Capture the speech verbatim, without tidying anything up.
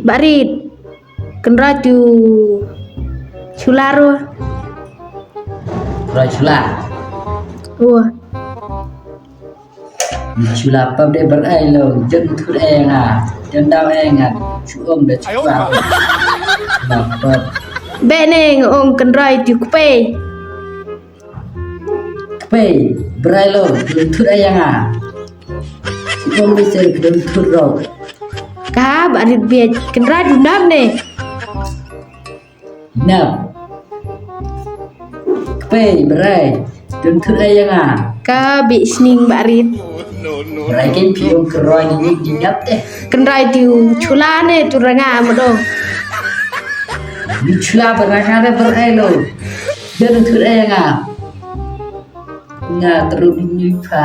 Barit. Kynroi tu chula ro. Kynroi chula. Ua. Chula pap de ber ai lo, jan thut ai nga, jan dau ai nga, chu ong de chula. Pap pap. Be ne ong kynroi tu kpe. Kpe, ber ai lo, jan thut ai nga. Chu ong de se jan thut ro. Ka barit biet, kynroi tu nap ne. Nap. Kpe, ber ai. Jan thut ai nga. Ka bih sning barit. Ber ai ken phi ong kynroi ni ni nap te. Kynroi tu chula ne tu ranga mado. Ni chula ber ai nga de ber ai lo. Jan thut ai nga. Nga teru ni ni pha.